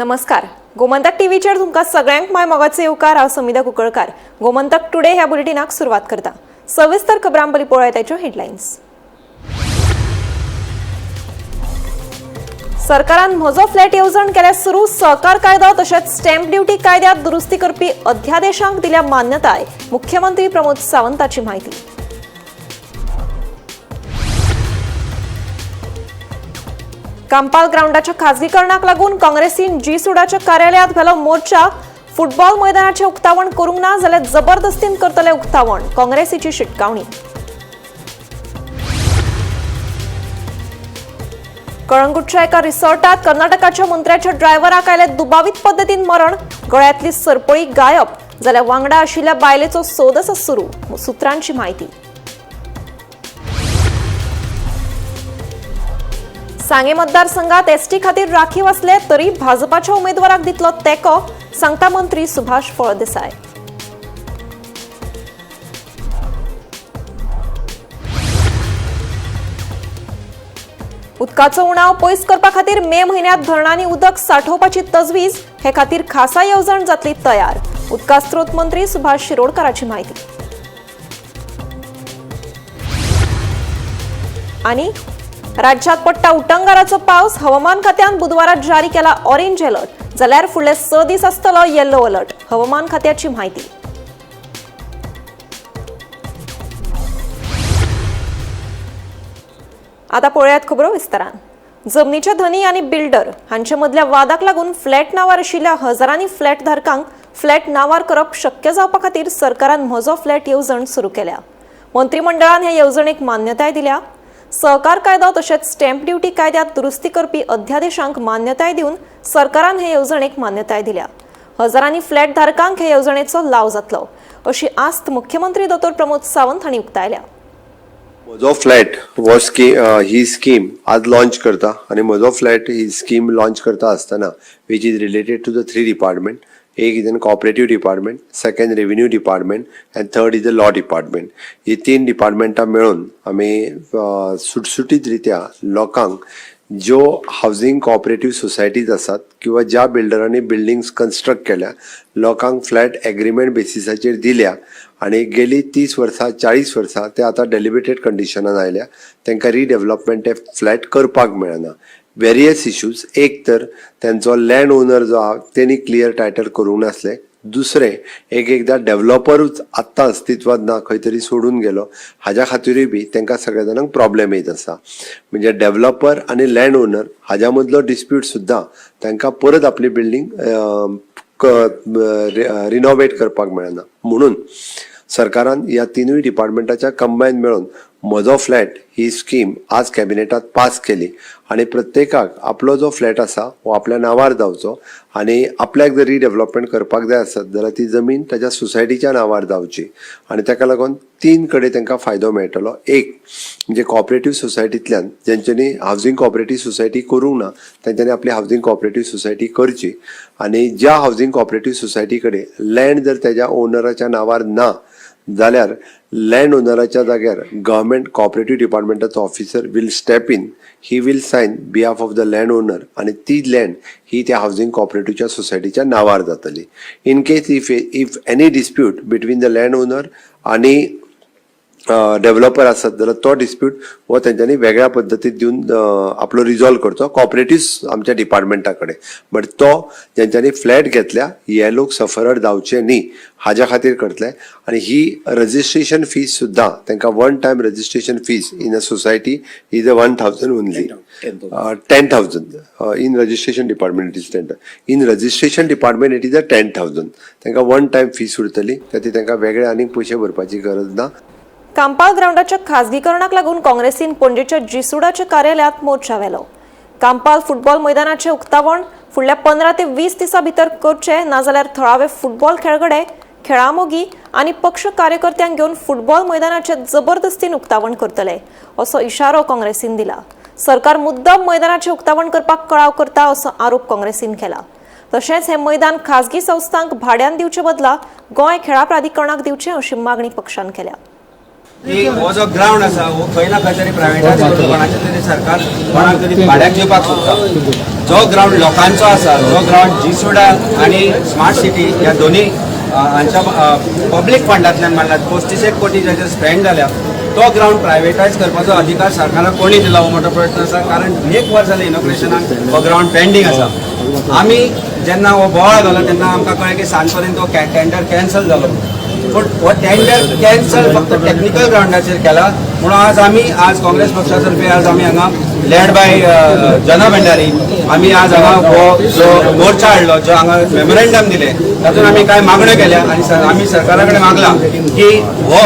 नमस्कार, गोमंतक टीव्हीचेर तुमकां सगळ्यांक my मोगाचो येवकार. हांव समिधा कुंकळकार. गोमंतक टुडे ह्या बुलेटिनाक सुरवात करता. सविस्तर खबरां पयलीं पळोवया ताच्यो हेडलायन्स. सरकारान म्हजो फ्लॅट येवजण केल्या सुरू. सहकार कायदो तशेंच स्टॅम्प ड्युटी कायद्यात दुरुस्ती करपी अध्यादेशांक दिल्या मान्यताय. मुख्यमंत्री प्रमोद सावंताची म्हायती. कांपाल ग्रावंडाच्या खाजगीकरणाक लागून काँग्रेसीन जीसुडाच्या कार्यालयात व्हेलो मोर्चा. फुटबॉल मैदानाचें उक्तावण करूंक ना जाल्यार जबरदस्तीन करतले उक्तावण, काँग्रेसीची शिटकावणी. कळंगूटच्या एका रिसॉर्टात कर्नाटकाच्या मंत्र्याच्या ड्रायव्हराक आयले दुबावीत पद्दतीन मरण. गळ्यांतली सरपळी गायब जाल्यार वांगडा आशिल्ल्या बायलेचो सोद आसा सुरू, सुत्रांची म्हायती. सांगे मतदारसंघात एसटी खातीर राखीव आसले तरी भाजपाच्या उमेदवाराक दितलो तेंको, सांगता मंत्री सुभाष फळदेसाय. उदकाचो उणाव पयस करपा खातीर मे म्हयन्यांत धरणांनी उदक सांठोवपाची तजवीज, हे खातीर खासा येवजण जातली तयार, उदका स्रोत मंत्री सुभाष शिरोडकाराची म्हायती. आनी राज्यात पडटा उटंगाराचो पावस. हवामान खात्यान बुधवारा जारी केला ऑरेंज अलर्ट, जाल्यार फुडले 6 दीस आसतलो येलो अलर्ट, हवामान खात्याची म्हायती. आता पळयात खबरो विस्तारान. जमनीचे धनी आनी बिल्डर हांचे मदल्या वादाक लागून फ्लॅट नांवार आशिल्ल्या हजारांनी फ्लॅट धारकांक फ्लॅट नांवार करप शक्य जावपा खातीर सरकारान म्हजो फ्लॅट येवजण सुरू केल्या. मंत्रिमंडळान हे येवजणेक मान्यताय दिल्या. सहकार कायदो तशेंच स्टॅम्प ड्युटी कायद्यात दुरुस्ती करपी अध्यादेशांक मान्यताय दिवन सरकारान हे येवजणेक मान्यताय दिल्या. हजारांनी फ्लॅट धारकांक हे येवजणेचो लाव जातलो अशी आस्त मुख्यमंत्री दोतोर प्रमोद सावंत हांणी उक्तायल्या. म्हजो फ्लॅट हो ही स्कीम आज लॉन्च करता आनी म्हजो फ्लॅट ही स्कीम लॉन्च करता आसतना which is related to the 3 department. एक is an cooperative department, second revenue department and third is the law department. ही 3 डिपार्टमेंटां मेळून आमी सुटसुटीत रित्या लोकांक ज्यो हावजींग कॉपरेटीव सोसायटीज आसात किंवा ज्या बिल्डरांनी बिल्डिंग्स कन्स्ट्रक्ट केल्या लोकांक फ्लॅट एग्रीमेंट बेसिसाचेर दिल्या आनी गेली 30 वर्सां 40 वर्सां ते आतां डेलिबरेटेड कंडिशनान आयल्या, तांकां रिडेवलपमेंट ते फ्लॅट करपाक मेळना. वेरियस इश्यूज, एक तर तेंचो लँड ओनर जो आहा तेणी क्लियर टायटल करूंक नासलें, दुसरें एक एकदां डेवलॉपरूच आत्तां अस्तित्वात ना, खंय तरी सोडून गेलो, हाज्या खातीरूय बी तांकां सगळ्या जाणांक प्रॉब्लेम येत आसा. म्हणजे डेवलॉपर आनी लँड ओनर हाज्या मदलो डिस्प्यूट सुद्दां तांकां परत आपली बिल्डींग रिनोवेट करपाक मेळना. म्हणून सरकारान ह्या 3 डिपार्टमेंटाच्या कंबायन मेळून म्हजो फ्लॅट ही स्कीम आज कॅबिनेटात पास केली आनी प्रत्येकाक आपलो जो फ्लॅट आसा हो आपल्या नांवार जावचो आनी आपल्याक जर रिडेवलपमेंट करपाक जाय आसत जाल्यार ती जमीन ताच्या सोसायटीच्या नांवार जावची आनी ताका लागून 3 कडेन तांकां फायदो मेळटलो. एक म्हणजे कॉपरेटीव सोसायटींतल्यान जेंच्यांनी हावजींग कॉपरेटीव सोसायटी करूंक ना तेंच्यांनी आपली हावजींग कॉपरेटीव सोसायटी करची आनी ज्या हावजींग कॉपरेटीव सोसायटी कडेन लँड जर तेज्या ओनराच्या नांवार ना जाल्यार लँड ओनराच्या जाग्यार गव्हर्मेंट कॉपरेटीव डिपार्टमेंटाचो officer will step in, he will sign behalf of the land owner आनी ती लँड ही त्या हावजींग कॉपरेटिवच्या सोसायटीच्या नांवार जातली. In case if any dispute between the land owner आनी डेव्हलपर आसत जाल्यार तो डिस्प्यूट हो तेंच्यांनी वेगळ्या पद्दतीन दिवन आपलो रिजॉल्व करचो कॉपरेटीव आमच्या डिपार्टमेंटा कडेन. बट तो जेंच्यांनी फ्लॅट घेतल्या हे लोक सफरर जावचे न्ही हाज्या खातीर करतले. आनी ही रजिस्ट्रेशन फीस सुद्दां तांकां one time registration fees in a society is a 1,000 only, 10,000 in registration department it is 10, in registration department it is a 10,000. तांकां वन टायम फीस उरतली, खातीर तांकां वेगळे आनीक पयशे भरपाची गरज ना. कांपाल ग्रावंडाच्या खाजगीकरणाक लागून काँग्रेसीन पणजेच्या जीसुडाच्या कार्यालयात मोर्चा व्हेलो. कांपाल फुटबॉल मैदानाचें उक्तावण फुडल्या 15 ते 20 दिसां भितर करचें, नाजाल्यार थळावे फुटबॉल खेळगडे, खेळामोगी आनी पक्ष कार्यकर्त्यांक घेवन फुटबॉल मैदानाचें जबरदस्तीन उक्तावण करतले असो इशारो काँग्रेसीन दिला. सरकार मुद्दम मैदानाचें उक्तावण करपाक कळाव करता असो आरोप काँग्रेसीन केला. तशेंच हें मैदान खाजगी संस्थांक भाड्यान दिवचे बदला गोंय खेळा प्राधिकरणाक दिवचें अशी मागणी पक्षान केल्या. की हो जो ग्रावंड आसा हो खंय ना खंय तरी प्रायवेटायज करून कोणाचे तरी सरकार कोणाक तरी भाड्याक दिवपाक सोदता. जो ग्रावंड लोकांचो आसा, जो ग्रावंड जीसुडा आनी स्मार्ट सिटी ह्या दोन्ही हांच्या पब्लीक फंडांतल्यान मानला 35 कोटी जाचेर स्पेंड जाल्या तो ग्रावंड प्रायवेटायज करपाचो अधिकार सरकाराक कोणी दिला हो मोठो प्रश्न आसा. कारण एक वर्स जालें इनॉग्रेशनाक हो ग्रावंड पेंडींग आसा. आमी जेन्ना हो बोवाळ घालो तेन्ना आमकां कळ्ळें की सांज पर्यंत हो टेंडर कॅन्सल जालो. पूण हो टेंडर कॅन्सल फक्त टॅक्निकल ग्रावंडाचेर केला म्हणून आज आमी आज काँग्रेस पक्षा तर्फे आज आमी हांगा लेड बाय जना भंडारी आमी आज हांगा हो जो मोर्चा हाडलो, जो हांगा मेमोरेंडम दिलें तातूंत आमी कांय मागण्यो केल्या आनी आमी सरकारा कडेन मागलां की हो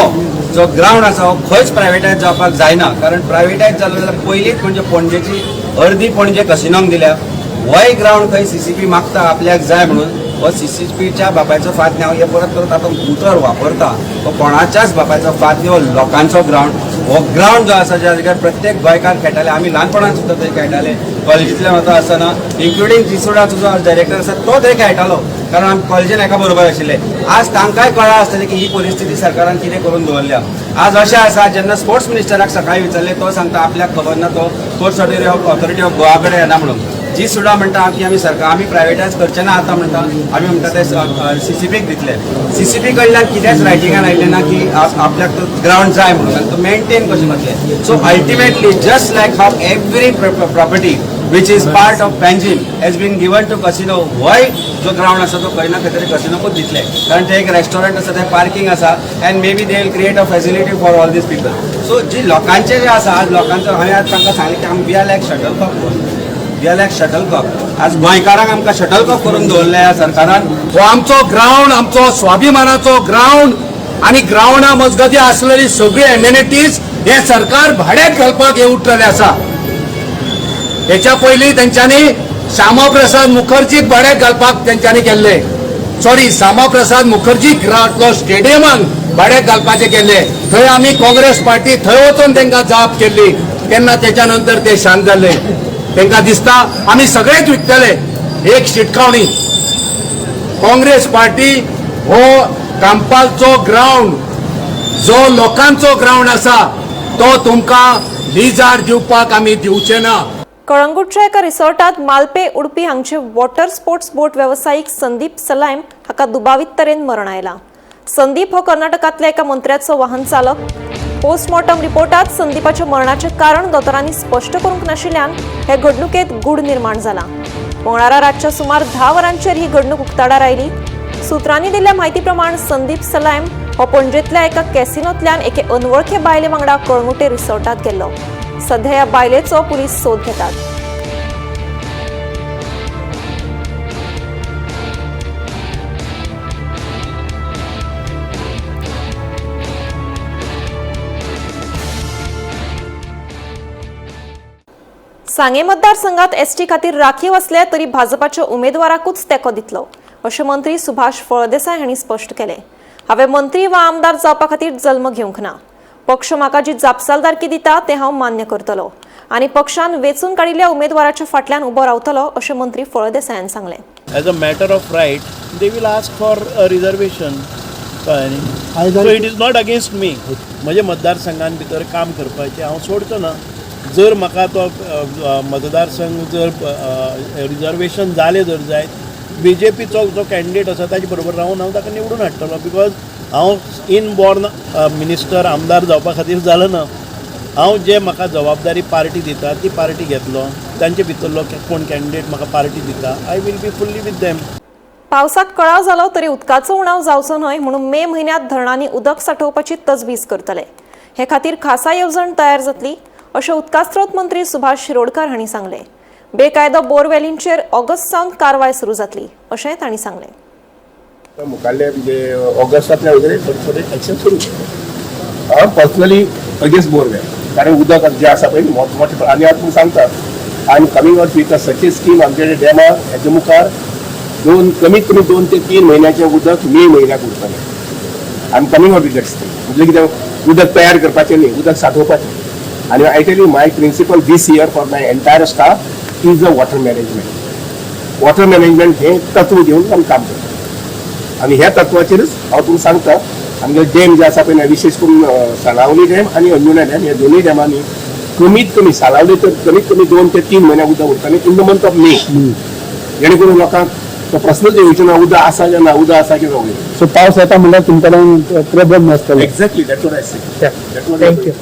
जो ग्रावंड आसा हो खंयच प्रायवेटायज जावपाक जायना. कारण प्रायवेटायज जालो जाल्यार पयलींच म्हणजे पणजेची अर्दी पणजे कसिनोंक दिल्या. होय ग्रावंड खंय सीसीपी मागता आपल्याक जाय म्हणून, हो सीसीपीच्या बापायचो फात न्ही. हे परत परत आतां उतर वापरता, हो कोणाच्याच बापायचो फात न्ही, हो लोकांचो ग्रावंड. हो ग्रावंड जो आसा ज्या जाग्यार प्रत्येक गोंयकार खेळटाले, आमी ल्हानपणान सुद्दां थंय खेळटाले कॉलेजींतल्यान वता आसतना, इन्क्लुडींग जिसोडाचो जो डायरेक्टर आसा तो थंय खेळटालो, कारण आमी कॉलेजीन एका बरोबर आशिल्ले. आज तांकांय कळ्ळां आसतलें की ही परिस्थिती सरकारान कितें करून दवरल्या. आज अशें आसा जेन्ना स्पोर्ट्स मिनिस्टराक सकाळीं विचारलें तो सांगता आपल्याक खबर ना, तो स्पोर्ट्स ऑथॉरिटी ऑफ गोवा कडेन येना म्हणून. जी सुद्दां म्हणटा की आमी सरकार आमी प्रायवेटायज करचे ना आतां म्हणटा, आमी म्हणटा ते सीसीपीक दितले. सीसीपी कडल्यान कितेंच रायटिंगान आयलें ना की आपल्याक तो ग्रावंड जाय म्हणून आनी तो मेंटेन कशें करतले. So ultimately just like how every property which is part of Panjim has been given to casino, होय जो ग्रावंड आसा तो खंय ना खंय तरी कसिनोकूच दितले. कारण ते एक रेस्टॉरंट आसा, थंय पार्किंग आसा and maybe they will create a facility for all these people. So जी लोकांचे जे आसा आज लोकांचो, हांवें आज तांकां सांगलें की आमी we are like shuttlecock, we are like shuttlecock. आज गोंयकारांक आमकां शटलकॉक करून दवरले सरकारान. हो आमचो ग्रावंड, आमचो स्वाभिमानाचो ग्रावंड आनी ग्रावंडा मजगती आसलेली सगळी एमेनिटीज हे सरकार भाड्याक घालपाक हे उठलेले आसा. हेच्या पयलीं तेंच्यांनी श्यामाप्रसाद मुखर्जीक भाड्याक घालपाक तेंच्यांनी केल्ले, सॉरी श्यामाप्रसाद मुखर्जी ग्रावंडांतलो स्टेडियमाक भाड्याक घालपाचें केल्ले. थंय आमी काँग्रेस पार्टी थंय वचून तांकां जाप केल्ली तेन्ना तेच्या नंतर ते शांत जाल्ले. तांकां दिसता आमी सगळेच विकतले. एक शिटकावणी, काँग्रेस पार्टी हो कांपालचो ग्रावंड जो लोकांचो ग्रावंड आसा तो तुमकां लिजार दिवपाक आमी दिवचे ना. कळंगूटच्या एका रिसॉर्टात मालपे उडपी हांगचे वॉटर स्पोर्ट्स बोट वेवसायीक संदीप सलायम हाका दुबावीत तरेन मरण आयला. संदीप हो कर्नाटकांतल्या एका मंत्र्याचो वाहन चालक. पोस्टमॉर्टम रिपोर्टात संदीपाच्या मरणाचें कारण दोतोरांनी स्पश्ट करूंक नाशिल्ल्यान हे घडणुकेत गूढ निर्माण जाला. मंगळारा रातच्या सुमार 10 वरांचेर ही घडणूक उक्ताडार आयली. सुत्रांनी दिल्ल्या म्हायती प्रमाण संदीप सलायम हो पणजेंतल्या एका कॅसिनोंतल्यान एके अनवळखे बायले वांगडा कळंगूटे रिसॉर्टात गेल्लो. सध्या ह्या बायलेचो पुलीस सोद घेतात. सांगे मतदारसंघात एसटी खातीर राखीव असले तरी भाजपाच्या उमेदवाराकूच तेंको दितलो अशें मंत्री सुभाष फळदेसाय हांणी स्पश्ट केलें. हांवें मंत्री वा आमदार जावपा खातीर जल्म घेवंक ना. पक्ष म्हाका जी जापसालदारकी दिता तें हांव मान्य करतलो आनी पक्षान वेंचून काडिल्ल्या उमेदवाराच्या फाटल्यान उबो रावतलो अशें मंत्री फळदेसायान सांगलें. As a matter of right they will ask for a reservation, कळ्ळें न्ही. So it is not against me. म्हज्या मतदारसंघान भितर काम करपाचें हांव सोडचो ना. जर म्हाका तो मतदारसंघ जर रिजर्वेशन जालें जर जायत, बी जे पीचो जो कॅन्डिडेट आसा ताजे बरोबर रावन हांव ताका निवडून हाडटलो. Because हांव इन बॉर्न मिनिस्टर आमदार जावपा खातीर जालो ना. हांव जे म्हाका जबाबदारी पार्टी दिता ती पार्टी घेतलो, तांचे भितरलो कोण कॅन्डिडेट म्हाका पार्टी दिता, I will be fully with them. पावसाक कळाव जालो तरी उदकाचो उणाव जावचो न्हय म्हणून मे म्हयन्यांत धरणांनी उदक सांठोवपाची तजवीज करतले. हे खातीर खासा येवजण तयार जातली अशें उदका स्रोत मंत्री सुभाष शिरोडकर हांणी सांगलें. बेकायदो बोरवेलींचेर ऑगस्ट सावन कारवाय सुरू जातली अशेंय तांणी सांगलें. मुखाल्ले म्हणजे ऑगस्टांतल्या वगैरे थोडे थोडे एक्शन सुरू. हांव पर्सनली अगेन्स्ट बोरवेल, कारण उदक जें आसा पळय मोठे आनी हांव तुमकां सांगता, I am coming out with a such a scheme. आमचे डॅमा हेजे मुखार कमीत कमी 2 ते 3 म्हयन्याचें उदक मे म्हयन्याक उरतलें. I am coming out with that scheme. म्हणजे कितें उदक तयार करपाचें न्ही, उदक सांठोवपाचें. आनी I tell you my principle this year for my entire staff is a water management. Water management हें तत्व घेवन आमी काम करता आनी ह्या तत्वाचेरच हांव तुमकां सांगता आमगे डॅम जे आसा पळय न्ही, विशेश करून सालावली डॅम आनी अंजुणा डॅम, ह्या दोनूय डॅमांनी कमीत कमी सालावली तर कमीत कमी 2 ते 3 म्हयने उदक उरता in the month of May, जेणे करून लोकांक तो प्रश्नच येवचो ना उदक आसा काय ना, उदक आसा की ना. सो पावस येता म्हणल्यार तुमच्याकडे problem नासतलो. Exactly, that what I say. Thank you.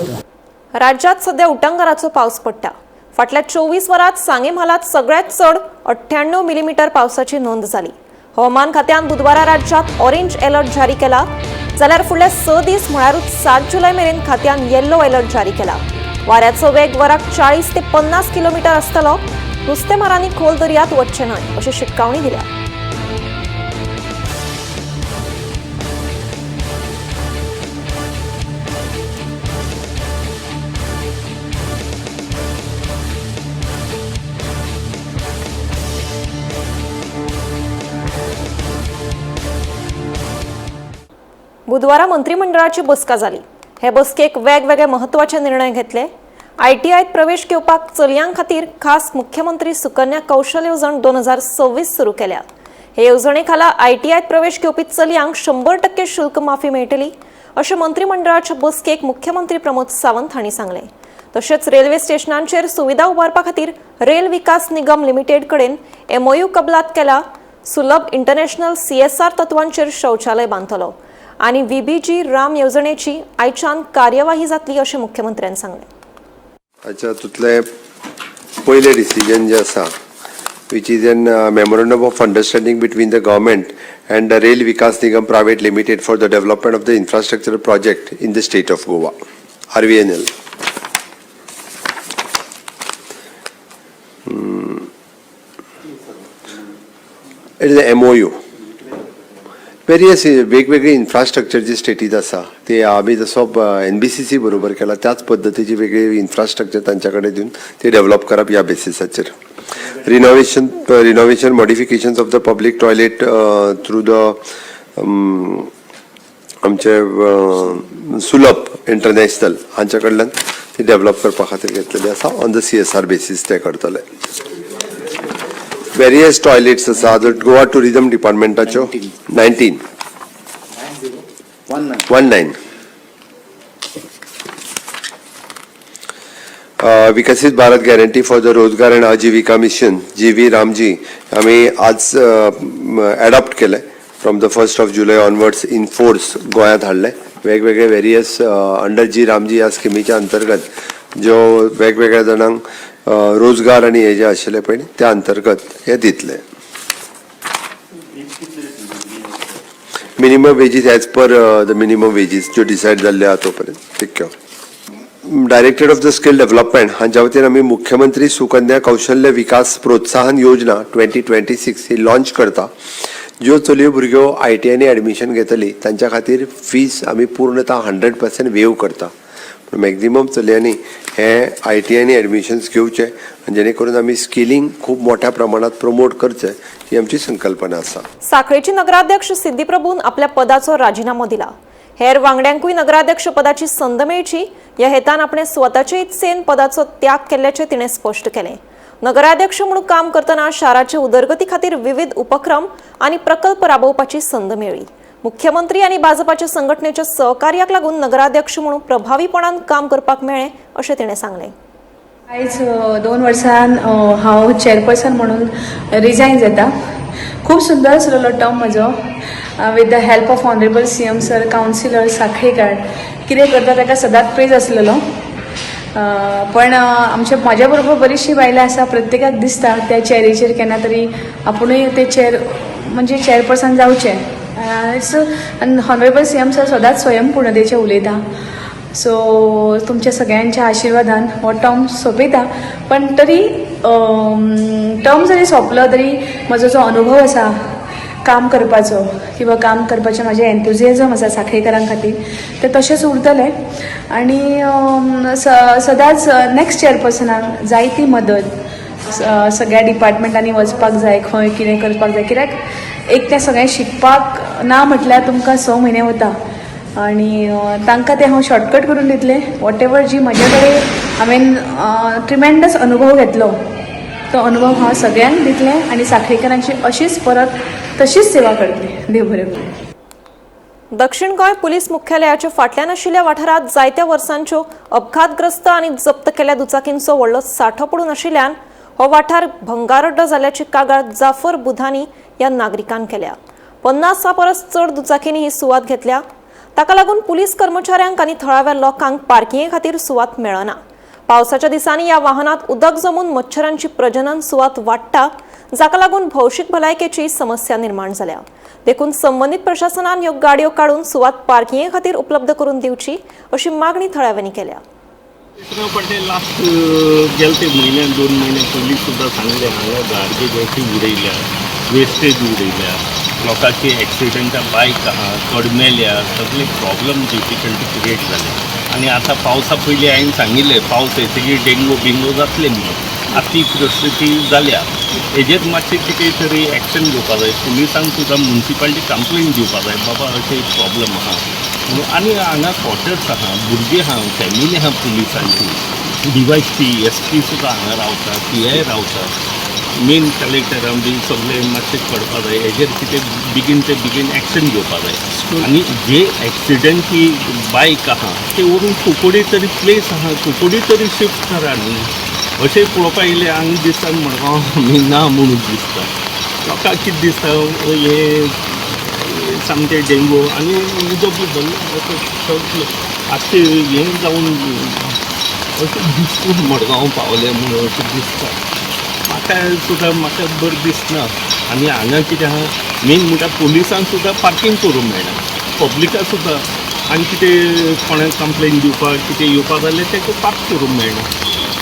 राज्यात सध्या उटंगाराचो पावस पडटा. फाटल्या 24 वरांत सांगें म्हालांत सगळ्यात चड 98 मिलीमीटर पावसाची नोंद जाली. हवामान खात्यान बुधवारा राज्यात ऑरेंज अलर्ट जारी केला, जाल्यार फुडले 6 दीस म्हळ्यारूच 7 जुलय मेरेन खात्यान येल्लो अलर्ट जारी केला. वाऱ्याचो वेग वराक 40 ते 50 किलोमीटर आसतलो. नुस्तेमारांनी खोल दर्यात वचचें न्हय अशी शिटकावणी दिल्या. बुधवारा मंत्रिमंडळाची बसका जाली. हे बसकेक वेगवेगळे महत्वाचे निर्णय घेतले. आयटीआयत प्रवेश घेवपाक चलयां खातीर खास मुख्यमंत्री सुकन्या कौशल येवजण 2026 सुरू केल्या. हे येवजणे खाला आयटीआयत प्रवेश घेवपी चलयांक 100% शुल्क माफी मेळटली अशें मंत्रिमंडळाच्या बसकेक मुख्यमंत्री प्रमोद सावंत हांणी सांगलें. तशेंच रेल्वे स्टेशनांचेर सुविधा उबारपा खातीर रेल विकास निगम लिमिटेड कडेन एमओयू कबलात केला. सुलभ इंटरनॅशनल सीएसआर तत्वांचेर शौचालय बांदतलो आनी व्हीबीजी राम येवजणेची आयच्यान कार्यवाही जातली अशें मुख्यमंत्र्यान सांगलें. हाच्या हातूंतलें पयलें डिसिजन जें आसा, which is an memorandum of understanding between the government and the Rail Vikas Nigam Private Limited for the development of the infrastructure project in the state of Goa, RVNL. It is a MOU. Various वेगवेगळी infrastructure जी स्टेटीत आसा ते आमी जसो NBCC बरोबर केला त्याच पद्दतीची वेगळी इन्फ्रास्ट्रक्चर तांच्या कडेन दिवन ते डेव्हलप करप ह्या बेसिसाचेर. Renovation modifications of the public toilet through the आमचे सुलभ इंटरनॅशनल हांच्या कडल्यान ती डेव्हलप करपा खातीर घेतलेली आसा. On the CSR basis ते करतले. वेरियस टॉयलेट्स आसा गोवा टुरिझम डिपार्टमेंटाच्यो 19, 19. विकसित Bharat guarantee for the Rozgar and Ajeevika mission, G V RAM G, आमी आज एडॉप्ट केले. From the 1st of July onwards in force गोंयांत हाडले. वेगवेगळे वेरियस अंडर जी रामजी ह्या स्किमीच्या अंतर्गत ज्यो वेगवेगळ्या जाणांक रोजगार आनी हे जे आशिल्ले पळय त्या अंतर्गत हे दितले. Minimum wages as per the minimum wages ज्यो डिसायड जाल्ल्यो आहा तोपर्यंत तितक्यो. Directorate of the skill development हांच्या वतीन आमी मुख्यमंत्री सुकन्या कौशल्य विकास प्रोत्साहन योजना 2026 ही लॉन्च करता. ज्यो चलयो भुरग्यो आयटीआयनी एडमिशन घेतली तांच्या खातीर फीस आमी पूर्णतः 100% वेव करता. पूण मॅक्झिमम चलयांनी हे आयटीआयनी एडमिशन्स घेवचे आनी जेणे करून आमी स्किलिंग खूब मोठ्या प्रमाणात प्रमोट करचें ही आमची संकल्पना आसा. साखळेची नगराध्यक्ष सिद्धी प्रभून आपल्या पदाचो राजिनामो दिला. हेर वांगड्यांकूय नगराध्यक्ष पदाची संद मेळची ह्या हेतान आपणे स्वताचे इत्सेन पदाचो त्याग केल्ल्याचें तिणें स्पश्ट केलें. नगराध्यक्ष म्हणून काम करतना शाराचे उदरगती खातीर विविध उपक्रम आनी प्रकल्प राबोवपाची संद मेळ्ळी. मुख्यमंत्री आनी भाजपाच्या संघटनेच्या सहकार्याक लागून नगराध्यक्ष म्हणून प्रभावीपणान काम करपाक मेळ्ळें अशें तिणें सांगलें. आयज 2 वर्सान हांव चेअरपर्सन म्हणून रिजायन जाता. खूब सुंदर आसलेलो टर्म म्हजो, with the help of honourable CM sir, councillor, साखळीकार कितें करता ताका सदांच प्रेज आसलेलो. पण आमच्या म्हाज्या बरोबर बरीचशीं बायलां आसा, प्रत्येकाक दिसता त्या चेरीचेर केन्ना तरी आपुणूय ते चेअर म्हणजे चेअरपर्सन जावचें. It's honourable CM sir सदांच स्वयंपूर्णतेचेर उलयता. सो तुमच्या सगळ्यांच्या आशिर्वादान हो टर्म सोंपयता. पण तरी टर्म जरी सोंपलो तरी म्हजो जो अनुभव आसा काम करपाचो किंवा काम करपाचें म्हाजें एन्थुजियाजम आसा साखळेकारां खातीर तें तशेंच उरतलें. आनी सदांच नॅक्स्ट चेअरपर्सनाक जायती मदत, सगळ्या डिपार्टमेंटांनी वचपाक जाय, खंय कितें करपाक जाय, कित्याक एक तें सगळें शिकपाक ना म्हटल्यार तुमकां 6 म्हयने वता आनी तांकां तें हांव शॉर्टकट करून दितलें. What ever जी म्हजे कडेन हांवें ट्रिमेंडस अनुभव घेतलो तो अनुभव हांव सगळ्यांक दितलें आनी साखळेकारांची अशीच परत तशीच सेवा करतलें. देव बरें करूं. दक्षिण गोंय पुलीस मुख्यालयाच्या फाटल्यान आशिल्ल्या वाठारांत जायत्या वर्सांच्यो अपघातग्रस्त आनी जप्त केल्ल्या दुचाकींचो व्हडलो सांठो पडून आशिल्ल्यान हो वाठार भंगारड्डो जाल्ल्याची कागाळ जाफर बुधानी ह्या नागरिकान केल्या. 50 परस चड दुचाकींनी ही सुवात घेतल्या. ताका लागून पुलीस कर्मचाऱ्यांक आनी थळाव्या लोकांक पार्किंगे खातीर सुवात मेळना. पावसाच्या दिसांनी ह्या वाहनांत उदक जमून मच्छरांची प्रजनन सुवात वाडटा, जाका लागून भौशीक भलायकेची समस्या निर्माण जाल्या. देखून संबंदीत प्रशासनान ह्यो गाडयो काडून सुवात पार्किंगे खातीर उपलब्ध करून दिवची अशी मागणी थळाव्यांनी केल्या. पडले लास्ट गेले ते म्हयन्यान 2 म्हयने पयलीं सुद्दां सांगलें हांगा गार्बेज अशी उडयल्या, वेस्टेज उडयल्या, लोकांची एक्सिडंटा बायक आहा कडमेल्या, सगळे प्रॉब्लम डिफिकल्टी क्रिएट जाले. आनी आतां पावसा पयलीं हांवें सांगिल्लें पावस येतकीर डेंगू बिंगो जातले म्हणून, आतां ती परिस्थिती जाल्या. हेजेर मातशें कितें तरी एक्शन घेवपा जाय, पुलिसांक सुद्दां मुन्सिपालिटी कंप्लेन दिवपा जाय बाबा अशें प्रॉब्लम आहा म्हणून. आनी हांगा क्वॉर्टर्स आहा, भुरगीं आहा, फॅमिली आहा पुलिसांची, डीवायएसपी एसपी सुद्दां हांगा रावता, पीआय रावता, मेन कलेक्टरान बी सगळें मातशें करपा जाय. हेजेर कितें बेगीन ते बेगीन एक्शन घेवपा जाय. आनी जे एक्सिडंटची बायक आहा ते व्हरून कुंकळ्ळी तरी प्लेस आहा, कुंकळ्ळी तरी शिफ्ट करा न्ही. अशें पळोवपा येयलें हांगा दिसता मडगांव आमी ना म्हणून दिसता लोकांक. कितें दिसता हें सामकें डेंगू आनी उदक बी भरलें अशें सगळें आतां हें जावन अशें दिसता मडगांव पावलें म्हणून अशें दिसता म्हाका सुद्दां, म्हाका बरें दिसना. आनी हांगा कितें आहा मेन म्हणटा पुलिसांक सुद्दां पार्कींग करूंक मेळना, पब्लिकाक सुद्दां. आनी कितें कोणाक कंप्लेन दिवपाक कितें येवपाक जाल्यार ताका पार्क करूंक मेळना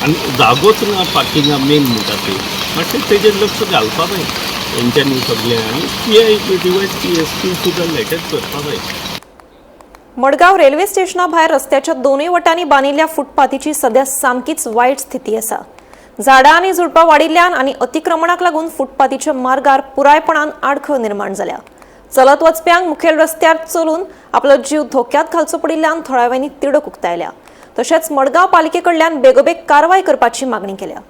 आनी जागोच ना पार्किंगा मेन म्हणटा ते. मातशें तेजेर लक्ष घालपा जाय तेंच्यांनी सगळें. आनी पीआय डीवायएसपी एसपी सुद्दां लेटर करपा जाय. मडगांव रेल्वे स्टेशना भायर रस्त्याच्या दोनूय वटांनी बांदिल्ल्या फुटपाथीची सध्या सामकीच वायट स्थिती आसा. झाडां आनी झुडपां वाडिल्ल्यान आनी अतिक्रमणाक लागून फुटपाथीच्या मार्गार पुरायपणान आडखळ निर्माण जाल्या. चलत वचप्यांक मुखेल रस्त्यार चलून आपलो जीव धोक्यांत घालचो पडिल्ल्यान थळाव्यांनी तिडक उक्तायल्या. तशेंच मडगांव पालिके कडल्यान बेगोबेग कारवाय करपाची मागणी केल्या.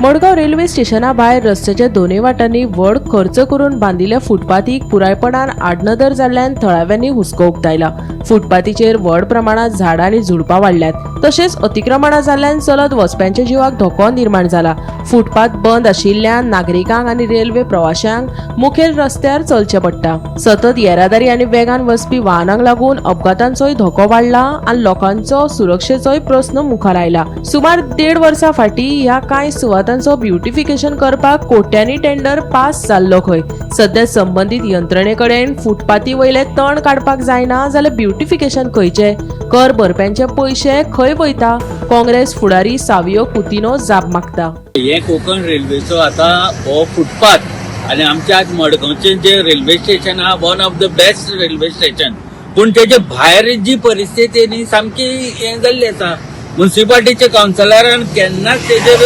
मडगांव रेल्वे स्टेशना भायर रस्त्याच्या दोनूय वाटांनी व्हड खर्च करून बांदिल्ल्या फुटपाथीक पुरायपणान आडनदर जाल्ल्यान थळाव्यांनी हुस्को उक्तायला. फुटपाथीचेर व्हड प्रमाणात झाडां आनी झुडपां वाडल्यात, तशेंच अतिक्रमणां जाल्ल्यान चलत वचप्यांच्या जिवाक धोको निर्माण जाला. फुटपाथ बंद आशिल्ल्यान नागरिकांक आनी रेल्वे प्रवाशांक मुखेल रस्त्यार चलचें पडटा. सतत येरादारी आनी वेगान वचपी वाहनांक लागून अपघातांचोय धोको वाडला आनी लोकांचो सुरक्षेचोय प्रस्न मुखार आयला. सुमार 1.5 वर्सां फाटीं ह्या कांय सुवातांचो ब्युटिफिकेशन करपाक कोट्यांनी टेंडर पास जाल्लो खंय. सध्या संबंदीत यंत्रणे कडेन फुटपाथी वयले तण काडपाक जायना जाल्यार ब्युटिफिकेशन खंयचे? कर भरप्यांचे पयशे खंय वयता? काँग्रेस फुडारी सावियो कुतिनो जाप मागता. हे कोकण रेल्वेचो आता हो फुटपाथ आनी आमच्या आज मडगांवचे जे रेल्वे स्टेशन आहा one of the best railway station, पूण तेजे भायर जी परिस्थिती न्ही सामकी हें जाल्ली आसा. मुन्सिपालिटीच्या कावन्सिलरान केन्नाच तेजेर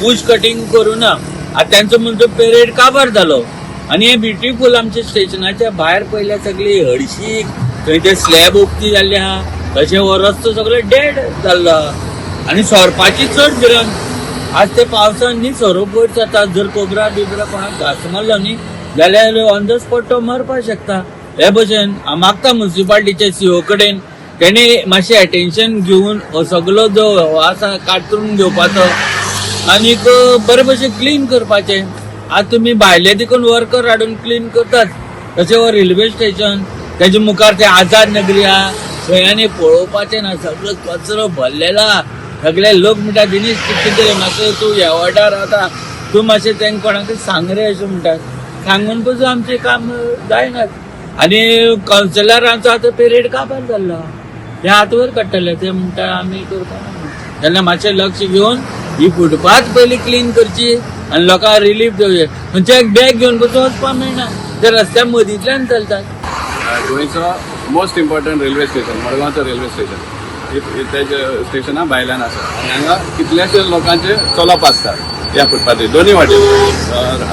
बुश कटिंग करूं ना. आतां तेंचो म्हणजे पेरेड काबार जालो. आनी हे ब्युटिफूल आमच्या स्टेशनाच्या भायर पयल्या सगळी हळशीक, थंय ते स्लॅब उक्ती जाल्ली आहा, तशें हो रस्तो सगळो डेड जाल्लो आहा आनी सोरपाची चड भिरांत. आज ते पावसान न्ही सोरोप वयर जाता, जर कोबरा बिबरा कोणाक घास मारलो न्ही जाल्यार ऑन the spot तो मरपाक शकता. हे भशेन हांव मागता मुन्सिपालिटीच्या सीओ कडेन तेणी मातशें एटेन्शन घेवन हो सगलो जो हो आसा कातरून घेवपाचो आनीक बरे भशेन क्लीन करपाचें. आज तुमी भायले देखून वर्कर हाडून क्लीन करतात, तशें हो रेल्वे स्टेशन तेजे मुखार ते आझाद नगरी आहा, थंय आनी पळोवपाचें ना, सगळो कचरो भरलेलो आहा. सगळे लोक म्हणटा दिनेश कितें तरी मातसो तूं ह्या वाठार रावता, तूं मातशें तांकां कोणाकूय सांग रे अशें म्हणटात. सांगून पसून आमचें काम जायना. आनी कावन्सिलरांचो आतां पिरियड काबार जाल्लो, ते हात वयर काडटले, ते म्हणटा आमी करपाना. तेन्ना मातशें लक्ष घेवन ही फुटपाथ पयलीं क्लीन करची आनी लोकांक रिलीफ दिवचें. खंयचें एक बॅग घेवन पसून वचपाक मेळना, ते रस्त्या मदींतल्यान चलतात. गोंयचो मोस्ट इम्पॉर्टंट रेल्वे स्टेशन मडगांवचो रेल्वे स्टेशन तेजे स्टेशना भायल्यान आसा आनी हांगा कितलेशे लोकांचे चलप आसता. ह्या फुटपाथीर दोनूय वाटेन,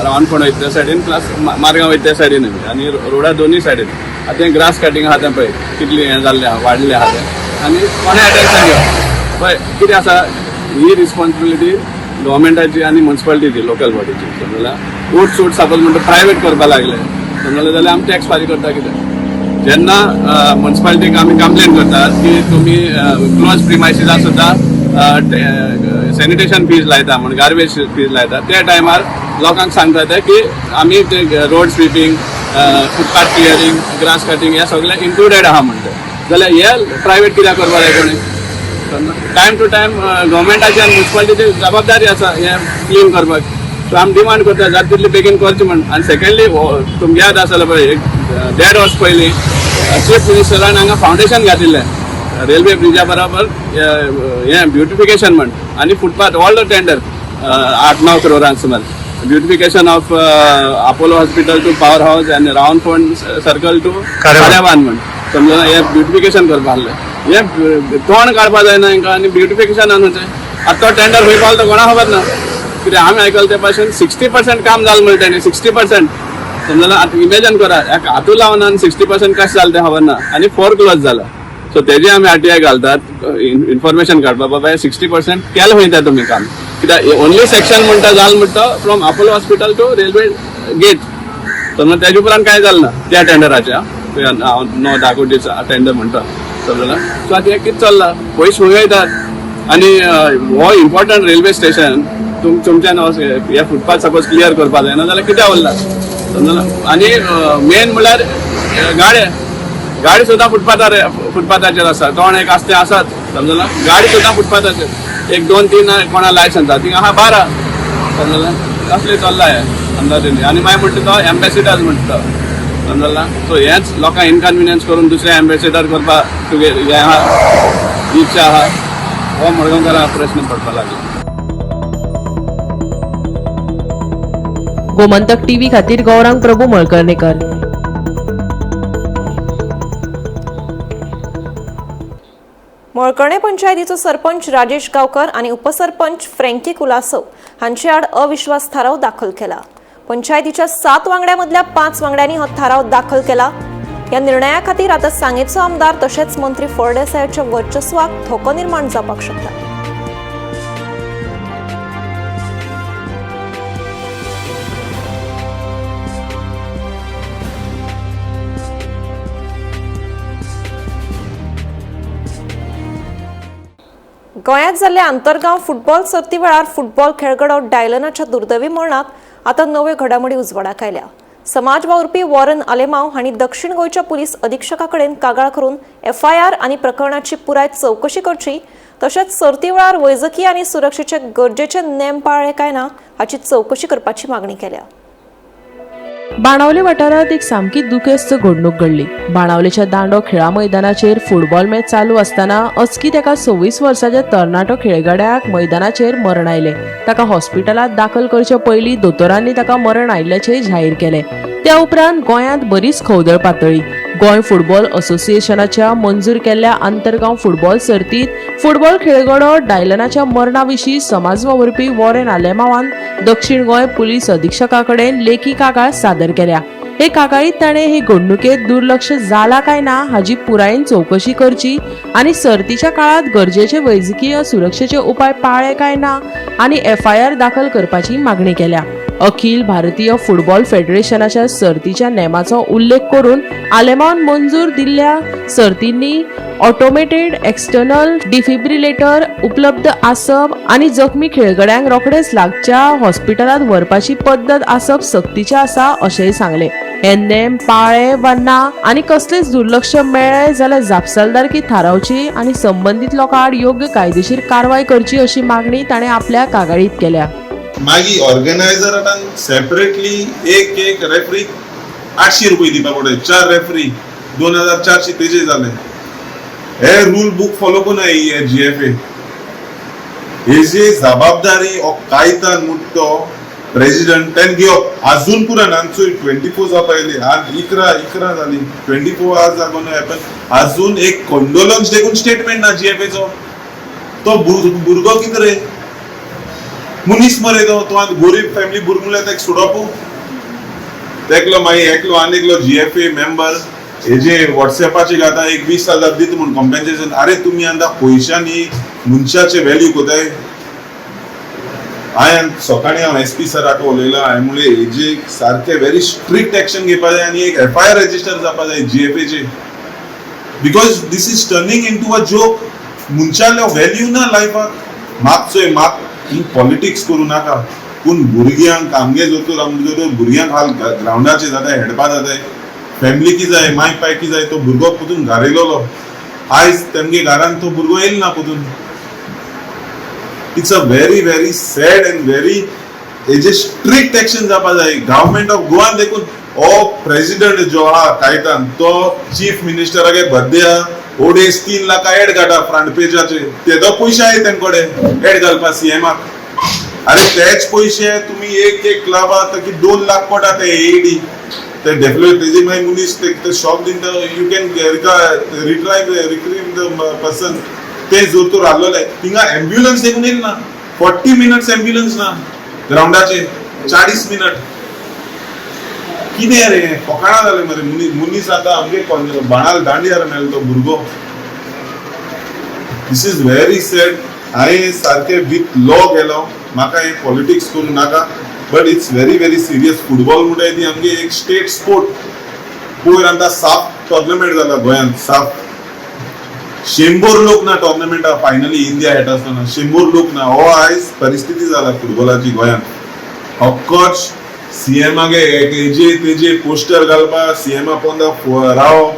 रावणफोंड वयता त्या सायडीन प्लस मारगांव वयता त्या सायडीनूय बी आनी रोडा दोनूय सायडीन. आतां हें ग्रास कटिंग आहा तें पळय कितलें हें जाल्लें आहा, वाडलें आहा तें आनी कोणें अटेन्शन घेवप. पळय कितें आसा, ही रिस्पॉन्सिबिलिटी गव्हर्मेंटाची आनी मुन्सिपालिटीची, लोकल बॉडीची, समजला. उट सूट सपोज म्हणटा प्रायवेट करपाक लागले, समजलें, जाल्यार आमी टॅक्स फारीक करता कितें? जेन्ना मुन्सिपालिटीक आमी कंप्लेन करतात की तुमी क्लोज प्रिमायसिसाक सुद्दां सॅनिटेशन फीज लायता म्हण, गार्बेज फीज लायता, त्या टायमार लोकांक सांगता ते की आमी ते road sweeping, footpath clearing, grass cutting हे सगळें इन्क्लुडेड आहा म्हणटा, जाल्यार हे प्रायवेट कित्याक करपाक जाय कोणी? टायम टू टायम गव्हर्मेंटाची आनी मुन्सिपालिटीची जबाबदारी आसा हें क्लीन करपाक. सो आमी डिमांड करता जाता तितले बेगीन करचें म्हण. आनी सेकंडली, तुमकां याद आसतलें पळय, एक देड वर्स पयलीं चीफ मिनिस्टरान हांगा फावंडेशन घातिल्लें रेल्वे ब्रिजा बरोबर हें ब्युटिफिकेशन म्हण आनी फुटपाथ, व्हडलो टेंडर 8-9 करोडांक सुमार, beautification of Apollo Hospital to Power House आनी रावणफोंड सर्कल टू खाऱ्याबांद म्हण, समजा हें ब्युटिफिकेशन करपा आहलें. हें तोंड काडपा जायना हांकां आनी ब्युटिफिकेशन तें आतां तो टेंडर खंय पावलो तो कोणाक खबर ना. कित्याक आमी आयकलें ते भाशेन 60% काम जालें म्हणटा तेणी, 60%, समजलें. आतां इमेजन करा, हेका हातूं लावना आनी 60% कशें जालें तें खबर ना आनी फोर क्लोज जाला. सो तेजे आमी आरटीआय घालतात इन्फॉर्मेशन काडपाक, बाबा हे 60% केलें खंय तें तुमी काम, कित्याक ओनली सेक्शन म्हणटा जालें म्हणटा from Apollo Hospital to railway gate, समजा तेजे उपरांत कांय जालें ना त्या टेंडराच्या, 9-10 कोटीचो टेंडर म्हणटा, समजलें. सो आतां हें कितें चल्लां, पयशे खंय वयतात आनी हो इम्पॉर्टंट रेल्वे स्टेशन तुमच्यान हे फुटपाथ सपोज क्लियर करपाक जायना जाल्यार कित्याक उरला, समजलें. आनी मेन म्हणल्यार गाडे, गाडी सुद्दां फुटपाथाचेर आसा, कोण एक आसते आसात, समजलें, गाडी सुद्दां फुटपाथाचेर, 1 2 3 कोणा लायसन्स आसा थिंगा आहा 12, समजलें, असलें चल्लां हें अंदाजे. आनी मागीर म्हणटा तो एम्बेसिडर म्हणटा, समजलें. सो हेंच लोकांक इनकन्विनियन्स करून दुसरे एम्बेसिडर करपाक तुगे हें आहा, इच्छा आहा, हो मडगांवकारांक प्रश्न पडपाक लागलो. गोमंतक टीव्ही खातीर गौरांग प्रभू मळकर्णेकर. मळकर्णे पंचायतीचो सरपंच राजेश गांवकर आनी उपसरपंच फ्रँकी कुलासो हांचे आड अविश्वास थाराव दाखल केला. पंचायतीच्या 7 वांगड्या मदल्या 5 वांगड्यांनी हो थाराव दाखल केला. ह्या निर्णया खातीर आतां सांगेचो आमदार तशेंच मंत्री फळदेसायाच्या वर्चस्वाक धोको निर्माण जावपाक शकता. गोंयांत जाल्ल्या आंतरगांव फुटबॉल सर्ती वेळार फुटबॉल खेळगडो डायलनाच्या दुर्दैवी मरणात आतां नव्यो घडामोडी उजवाडाक आयल्या. समाज वावुरपी वॉरन आलेमाव हांणी दक्षिण गोंयच्या पुलीस अधिक्षका कडेन कागाळ करून एफआयआर आनी प्रकरणाची पुराय चवकशी करची, तशेंच सर्ती वेळार वैजकी आनी सुरक्षेचे गरजेचे नेम पाळ्ळे काय ना हाची चवकशी करपाची मागणी केल्या. बाणावले वाठारांत एक सामकी दुखेस्त घडणूक घडली. बाणावलेच्या दांडो खेळा मैदानाचेर फुटबॉल मॅच चालू आसतना अचकीत एका 26 वर्साच्या तरणाटो खेळगड्याक मैदानाचेर मरण आयलें. ताका हॉस्पिटलांत दाखल करचे पयलीं दोतोरांनी ताका मरण आयिल्ल्याचें जाहीर केलें. त्या उपरांत गोंयांत बरीच खवदळ पातळ्ळी. गोंय फुटबॉल असोसिएशनाच्या मंजूर केल्ल्या आंतरगांव फुटबॉल सर्तीत फुटबॉल खेळगडो डायलनाच्या मरणा विशीं समाज वावुरपी वॉरेन आलेमावान दक्षिण गोंय पुलीस अधिक्षका कडेन लेखी कागाळ सादर केल्या. हे कागाळीत ताणें हे घडणुकेत दुर्लक्ष जाला काय ना हाजी पुरायेन चवकशी करची आनी सर्तीच्या काळात गरजेचे वैजकीय सुरक्षेचे उपाय पाळ्ळे काय ना आनी एफआयआर दाखल करपाची मागणी केल्या. अखिल भारतीय फुटबॉल फेडरेशनाच्या सर्तीच्या नेमाचो उल्लेख करून आलेमावन मंजूर दिल्ल्या सर्तींनी ऑटोमेटेड एक्सटर्नल डिफिब्रिलेटर उपलब्ध आसप आनी जखमी खेळगड्यांक रोखडेच लागच्या हॉस्पिटलांत व्हरपाची पद्दत आसप सक्तीचें आसा अशेंय सांगलें. हे नेम पाळ्ळे वा ना आनी कसलेच दुर्लक्ष मेळ्ळें जाल्यार जापसालदारकी थारावची आनी संबंदीत लोकां आड योग्य कायदेशीर कारवाय करची अशी मागणी ताणें आपल्या कागाळीत केल्या. मागीर ऑर्गनायझरान सेपरेटली एक एक रेफरी 800 रुपये दिवपा पडले, 4 रेफरी 2400 तेजे जाले. हे रूल बूक फॉलो कोनाय हे जीएफए. हेजी जबाबदारी हो कायतान म्हणटा तो प्रेसिडेंट तेन घेवप आजून पुरान आमचो 24 जावपा येयली, आज 11 जाली, 24 आवर्स जागोन हॅपन, आजून एक कंडोलन्स देखून स्टेटमेंट ना जीएफएचो. तो भुरगो कितें रे, मनीस मरे तो तूं आतां गोरीब फॅमिली भुरगो म्हणल्यार ताका सोडप. तेकलो मागीर एकलो आनी एकलो जीएफए मेंबर हेजे वॉट्सॅपाचेर घाता एक 20,000 दिता म्हूण कॉम्पेन्सेशन. अरे तुमी आतां पयशांनी मनशाचे व्हॅल्यू कोताय. हांवें सकाळीं हांव एसपी सराक उलयलां. हांवें म्हणलें हेजे सारकें व्हेरी स्ट्रिक्ट एक्शन घेवपा जाय आनी एक एफआयआर रजिस्टर जावपा जाय जीएफएचे, because this is turning into a joke. मनशालो value ना लायफाक. मातसो मात पॉलिटिक्स करूं नाका, पूण भुरग्यांक आमगे दोतोर आमगे दोतोर भुरग्यांक हाल ग्रावंडाचेर जाताय, हेडपा जाताय, फॅमिली की जाय, माय पाय की जाय. तो भुरगो पोतून घरा येयलोलो, आयज तेमगे घरान तो भुरगो येयल ना पोतून. It's a very very sad and very हेजे स्ट्रिक्ट एक्शन जावपा जाय गव्हर्मेंट ऑफ गोवान. देखून हो प्रेसिडेंट जो आहा कायतान तो चीफ मिनिस्टरागे बद्या 2.5-3 लाख एड घाटा फ्रंट पेजाचे, तेदो पयशे आहाय तेम कडेन एड घालपा सीएमाक. अरे तेच पयशे तुमी एक एक क्लबा की 2 लाख पडटा ते एडी ते डेफिनेटली तेजे मागीर मनीस ते शॉक दिता. You can retrieve retrieve the person. ते जर तर आहलोले थिंगा एम्ब्युलन्स देखून येयल ना, 40 मिनट्स एम्ब्युलन्स ना ग्रावंडाचे, 40 मिनट. कितें रे फकाणां जालें मरे. मनीस आतां आमगे बाणाल दांडियार मेलो तो भुरगो. This is very sad. हांवें सारकें विथ लॉ गेलो, म्हाका हें पॉलिटिक्स करूं नाका, but it's very very serious. Football म्हणटाय ती आमगे एक स्टेट स्पोर्ट. पयर आतां साफ टोर्नामेंट जाला गोंयांत, साफ 100 लोक ना टोर्नामेंटा फायनली इंडिया खेळटा आसतना 100 लोक ना. हो आयज परिस्थिती जाला फुटबॉलाची गोंयांत. ऑफकोर्स सीएमागे हेजे तेजे पोस्टर घालपा, सीएमा पोंदा राव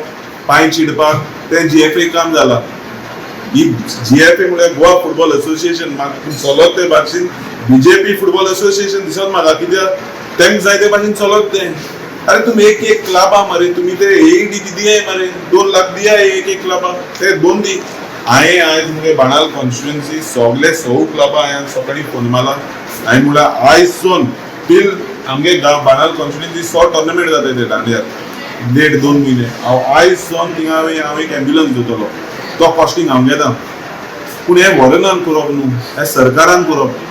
पांय चिडपाक तें जीएफए काम जाला. ही जीएफए म्हळ्यार गोवा फुटबॉल एसोसिएशन म्हाका चलत ते भाशेन बीजेपी फुटबॉल एसोसिएशन दिसत म्हाका, कित्याक तेंक जाय ते भाशेन चलत तें. अरे तुमी एक एक क्लबा मरे तुमी ते एडी दियाय मरे, 2 लाख दियाय एक एक क्लबा, ते 2 दी. हांवें आयज मुगे बाणाल कॉन्स्टिट्युएन्सी सगळे 100 क्लबा हांवें सकाळीं फोन मारला. हांवें म्हणल्यार आयज सोन टील आमगे बाणाल कॉन्स्टिट्युएन्सी 100 टोर्नामेंट जाता ते दांडियार 1.5-2 म्हयने. हांव आयज सोन थिंगा हांव एक एम्ब्युलन्स दितलो, तो कॉस्टिंग हांव घेता. पूण हें वॉरनान करप न्हू, हें सरकारान करप.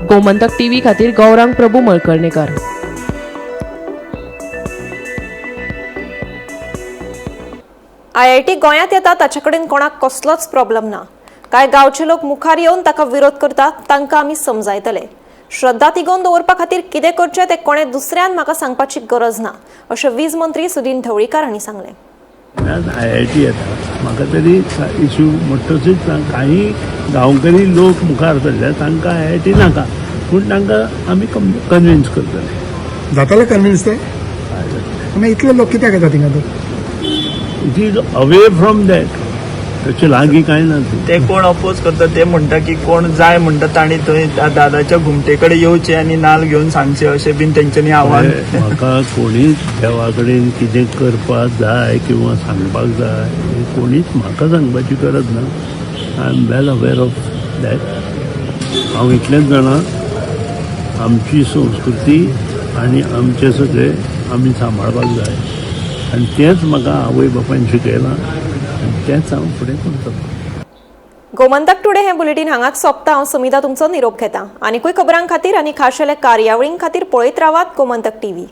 गोमंतक टीव्ही खातीर गौरांग प्रभू मळकर्णेकर. आयआयटी गोंयांत येता ताचे कडेन कोणाक कसलोच प्रॉब्लम ना. कांय गांवचे लोक मुखार येवन ताका विरोध करतात, तांकां आमी समजायतले. श्रद्धा तिगोवन दवरपा खातीर कितें करचें तें कोणें दुसऱ्यान म्हाका सांगपाची गरज ना, अशें वीज मंत्री सुदिन ढवळीकार हांणी सांगलें. आयआयटी येता म्हाका तरी इश्यू म्हणटकच काही गांवकरी लोक मुखार सरले तांकां आयआयटी नाका, पूण तांकां आमी कन्विन्स करतले. जातले कन्विन्स ते? मागीर इतले लोक कित्याक येता थिंगा तर? It is away from that, ताचे लागीं कांय ना. ते कोण अपोज करता ते म्हणटा की कोण जाय म्हणटा तांणी थंय दादाच्या घुमटे कडेन येवचे आनी नाल घेवन सांगचे अशें बीन तेंच्यांनी आव्हान. म्हाका कोणीच देवा कडेन कितें करपाक जाय किंवा सांगपाक जाय हें कोणीच म्हाका सांगपाची गरज ना. I am well aware of that. हांव इतलेंच जाणा, आमची संस्कृती आनी आमचे सगळे आमी सांबाळपाक जाय आनी तेंच म्हाका आवय बापायन शिकयलां आनी तेंच हांव फुडें करतलों. गोमंतक टुडे हें बुलेटीन हांगाच सोंपता. हांव समिता तुमचो निरोप घेता. आनीकूय खबरां खातीर आनी खाशेल्या कार्यावळीं खातीर पळयत रावात गोमंतक टीव्ही.